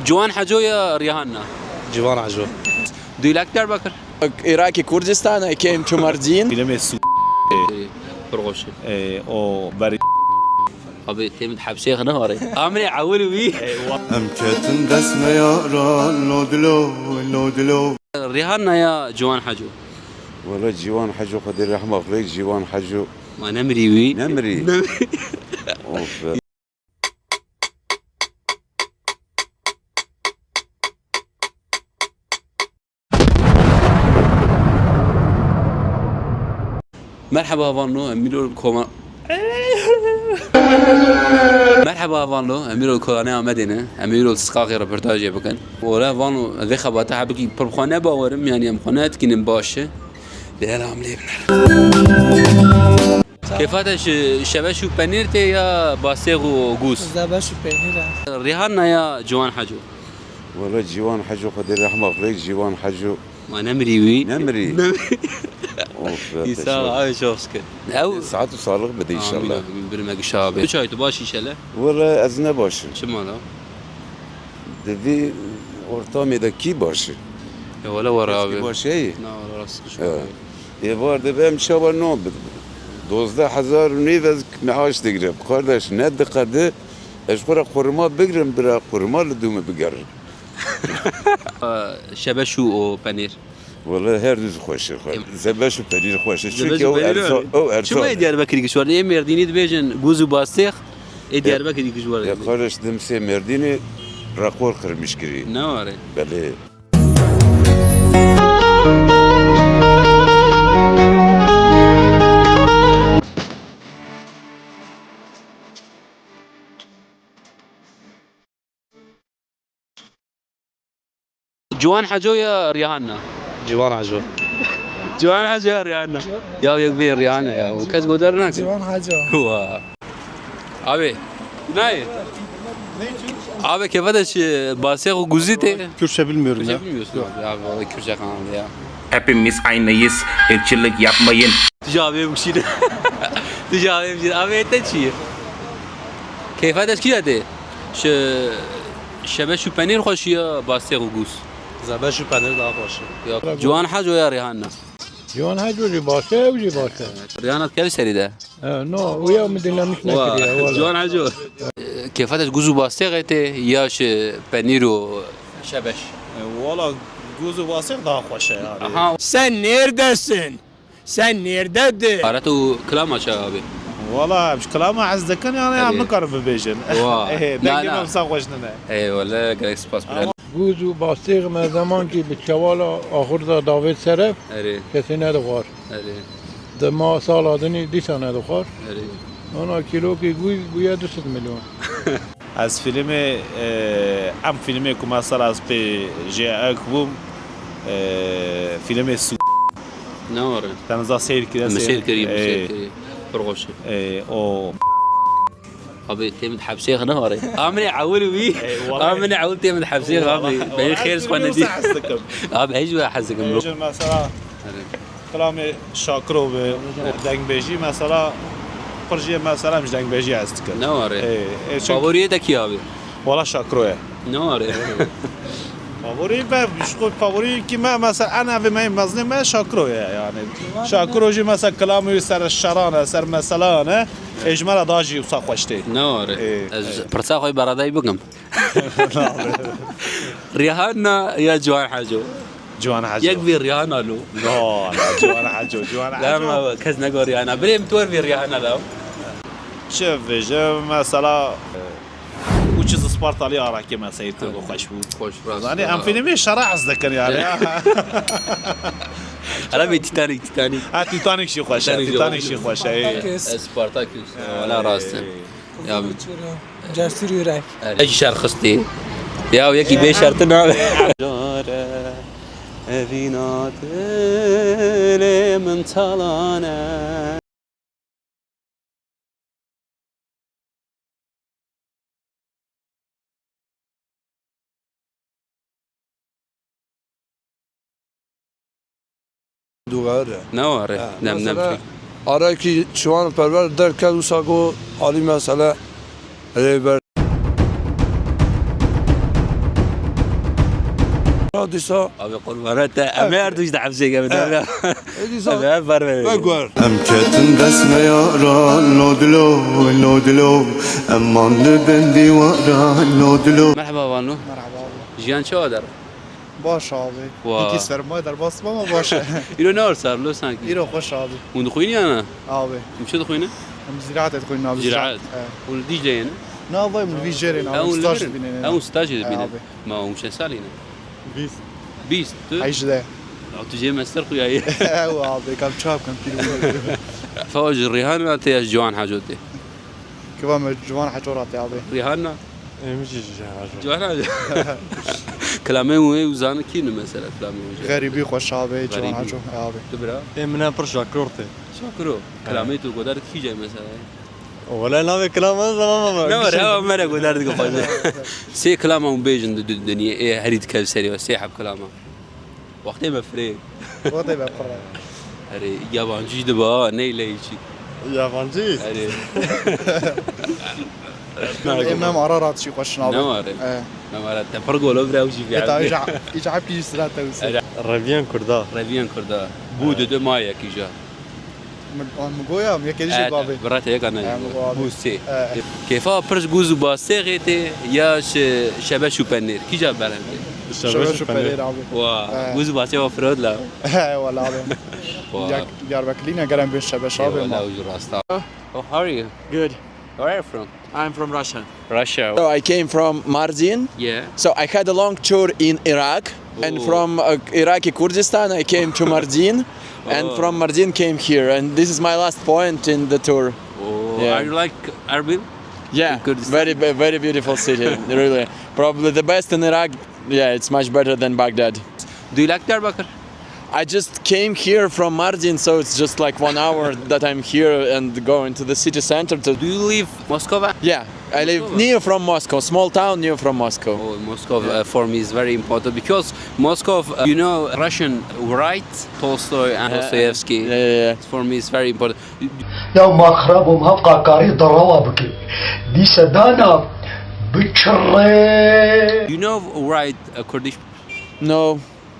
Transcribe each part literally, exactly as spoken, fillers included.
Ciwan Heco ya Rihanna? Ciwan Heco. Do you like Diyarbakır? Iraqê Kurdistan, I came to Mardin. Filmê Su. Pir xweş e. Ee, o beri. Abi, têm di hepsê xine hare. Amrê ewil wî. Em ketin dest me yaran, lo dilo, lo dilo. Rihanna ya Ciwan Heco? Wala Ciwan Heco, Xwedê rehma xwe, Ciwan Heco. Ma nemirî wî? Nemirî. Nemirî. Of. Merheba vano, em îro koma-, Merheba vano, em îro kolanê Amedê ne. Em îro Sixaxê reportajê bikin. Wala vano, vê xebata hebikî pir bi xwe ne bawerim, yanî em xwe ne etkînin baş e. Lê hela em lê biner. Kêfa te ji şebeş û penîr tê ya bastêx û gûz? Zebeş û penîr e. Rihanna ya Ciwan Heco? Wala Ciwan Heco, Xwedê rehma xwe, Ciwan Heco. Ma nemirî wî? Nemirî. Nemirî. Of, ya, îsa te şo. Ay, çok şükür. Ew saet û salix bide inşallah. Amin, amin. Birime gişa abi. Tu çay tu baş inşallah? Wala ez ne başim. Çima la? Di vî ortamê de kî baş e? Ya wala wara abi. Kî baş heye? Na wala rast kişa abi. Êvar dibe em çawa nabin. Dozdeh hezar û nîv ez meaş digirim. Kardeş, ne diqede ez ji xwe re qurma bigirim, bira qurma li dû min bigerin. Şebeş û o penîr. Wele her du xweş e. Zebeş û penîr xweş e. Çünkü ew erza-, ew erza. Çima ê Diyarbekirî giş warin? Ê Mêrdînî dibêjin gûz û bastêx, ê Diyarbekirî giş warin. Ya kardeş, dimsê Mêrdînê rekor kırmış kirî. Ne ware? Belê. Ciwan Heco ya Rihanna? Ciwan Heco. Ciwan Heco ya Rihanna? Ya yek bê Rihanna ya. Kes godar nake. Ciwan Heco. Wa. Abi. Nayê. Abi, kêfa te çi, basêx û guzî tê? Kürtçe bilmiyorum ya. Kürtçe bilmiyorsun abi. Abi, vallahi Kürtçe kanalı ya. Hepimiz aynıyız, ırkçılık yapmayın. Tu ji avê bikişîne. Tu ji avê bikişîne. Avê te çi ye? Keyfa te ji kî de tê? Şe-, şebeş û penîr xweş ya bastêx û gûz? Zebeş û penîr daha xweş e. Ya, Ciwan Heco ya Rihanna? Ciwan Heco jî baş e, ew jî baş e. Rihanna di kevî serî de? E, no, wîya min dinlemiş nekiriye, wala. Ciwan Heco. Kêfa te ji gûz û bastêxê tê ya ji penîr û şebeş? E, wala gûz û bastêx daha xweş e yani. Aha. Sen neredesin? Sen nerededir? Ara tu kilama çawa abi? Wala, em ji kilama hez dikin yani, em nikarin bibêjin. Wa. Eh, dengê me wisa xweş nine. Ey, wele, gelek spas bira. Gûz û bastêx me zemankî bi çewala axurda davêt seref, erê, kesê nedixwar. Erê. Dema sala dinî dîsa nedixwar. Erê. Ana kîlokê gûz bûye du sed milyon. Ez fîlmê, e, em fîlmê ku mesela ez pê jê ek bûm, e, fîlmê Su. Ne ware? Te niza seyr kiriye? Me seyr kiriye, me seyr kiriye. Pir xweş e. E, o. Abi, tê min hepsê xine ware. A min ê ewil wî. Ey, wallahî. A min ê ewil tê min hepsê xine abi. Wallahî. Beyî xêr ji xwe nedî. Wallahî, ez hez dikim. Abi, hej we hez dikim. Bêjin mesela, kilamê Şakiro bi dengbêjî mesela, pir jê mesela em ji dengbêjî hez dikin. Ne ware? Ey, ey, çünkü favoriyê te kî abi? Wala Şakiro ye. Ne ware? Favorî be, ji xwe favorî kî me mesela en evê me yê mezinê me Şakiro ye yani. Şakiro jî mesela kilamê wî ser şeran e, ser meselan e. Ê ji me re da jî wisa xweş tê. Ne ware? Ê, ez pirsa xwe beradayî bikim. Rihanna ya Ciwan Heco? Ciwan Heco. Yek vê Rihanna lo. No, no, Ciwan Heco, Ciwan Heco. Lama kes nego Rihanna. Birê min tu wer vê Rihanna lo. Çi vêjim mesela, uçiz Spartalı arakê me seyir tu xweş bû. Xweş, rast. Yani em fîlmê şera hez dikin yani. Hala bir Titanic, Titanic. Ha, Titanic jî xweş e, Titanic jî xweş e. Spartacus. Wala rast e. Ya. Cesur yürek. Ej şer xistî. Ya yekî bê şertin nabe. Evîna dilê min talane. Duvar. Ne ware? Ha, nem, nem mesela, çek. Arekî Çiwan Perwer derket wisa go alî mesele rêber. Dîsa. Abi qurbana te. Em her duş de hepsê gebe. Dîsa. Em her bar verin. Vegor. Em ketin dest me yaran, lo dilo, lo dilo. Em man li bin dîwaran, lo dilo. Merhaba Vano. Merhaba abi. Jiyan çawa der? Baş abi. Wa. Hîkî sermaye derbas bû ama baş e. Îro ne were sar lo sankî? Îro xweş abi. Hûn dixwînin ya na? Abi. Hûn çi dixwînin? Em zîraetê dixwînin abi. Zîraet. Hûn li Dîcleyê ne? Na vay min vî jêrê ne. Hûn li vir in? Hûn staj dibînin? Hûn stajê dibînin. Ma hûn çend salî ne? Bîst. Bîst? Tu? Hejdeh. Ya tu jê mester xuya yî. Ew abi, kam çap kam pîr bû. Fa ji Rîhan ve tê ya ji Ciwan Haco tê? Kiva me Ciwan Haco ra tê abi. Rîhan na? Em jî ji Ciwan Haco. Ciwan Haco. Kilamê wê û zani kî ne mesela kilamê wê? Xerîbî xweş abi, Ciwan Haco abi. Tu bira? Ê min em pir Şakiro tê. Şakiro. Kilamê tu godar kî cay mesela? Wele navê kilama zaman ama. Ne var ya mere godar dike xweş. Sê kilama hûn bêjin di di- dinyê ê herî dikev serê we sê heb kilama. Wextê me firê. Wextê me firê. Erê yabancî jî diba neyle hiçî. Yabancî? Erê. Ê mem ara rat çî xweş nabe. Ne ware? E. Mem ara te pir golo vira jî. Eta îca îca hep kî jî sira te wise. Erê. Reviyen kurda. Reviyen kurda. Bu dede ma yekî ja. Min goya, em yekê dijî bavê. Birate yeka ne. Bû sê. Kêfa pir ji gûz û bastêxê tê ya ji şebeş û penêr? Kîja berem tê? Şebeş û penêr abi. Wa, gûz û bastê wa firod la. He, wala abi. Diyarbekirî ne gerem bin şebeş abi. Wala ucu rasta. Oh, how are you? Good. Where are you from? I'm from Russia. Russia. So I came from Mardin. Yeah. So I had a long tour in Iraq. And from uh, Iraqi Kurdistan, I came to Mardin. And from Mardin came here. And this is my last point in the tour. Oh, yeah. Are you like Erbil? Yeah, Kurdistan? Very, very beautiful city, really. Probably the best in Iraq. Yeah, it's much better than Baghdad. Do you like Diyarbakir? I just came here from Mardin, so it's just like one hour that I'm here and going to the city center. To... Do you live Moscow? Yeah, I live Moscow? Near from Moscow, small town near from Moscow. Oh, Moscow uh, for me is very important because Moscow, uh, you know, Russian write Tolstoy and Dostoevsky. Yeah, yeah, yeah. For me, it's very important. Ya maxrabom hevqa karî darawa bike. Dîse dana biçire. You know write uh, Kurdish? No.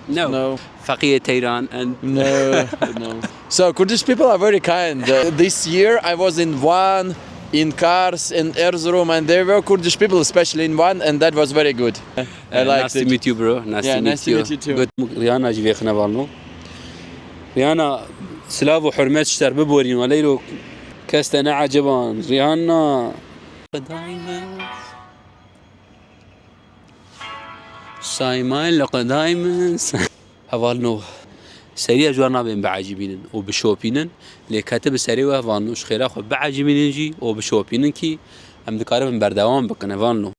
No. No. Faqiyê Teyran and... No, no. So Kurdish people are very kind. Uh, this year I was in Van, in Kars, in Erzurum, and there were Kurdish people, especially in Van, and that was very good. I liked it. Uh, nice to meet you, bro. Nice to meet you. Yeah, nice to meet you too. Good. Rihanna jî vêxine valno. Rihanna, silav û hurmet ji te re biborîn, weleyro kes te neeceban. Rihanna. Say my lucky diamonds. Hevalno, seriya ji wan nabên biecibînin û bişopînin, lê ketibi serê we hevalno ji xêra xwe biecibînin jî û bişopînin kî em dikarin berdewam bikin hevalno.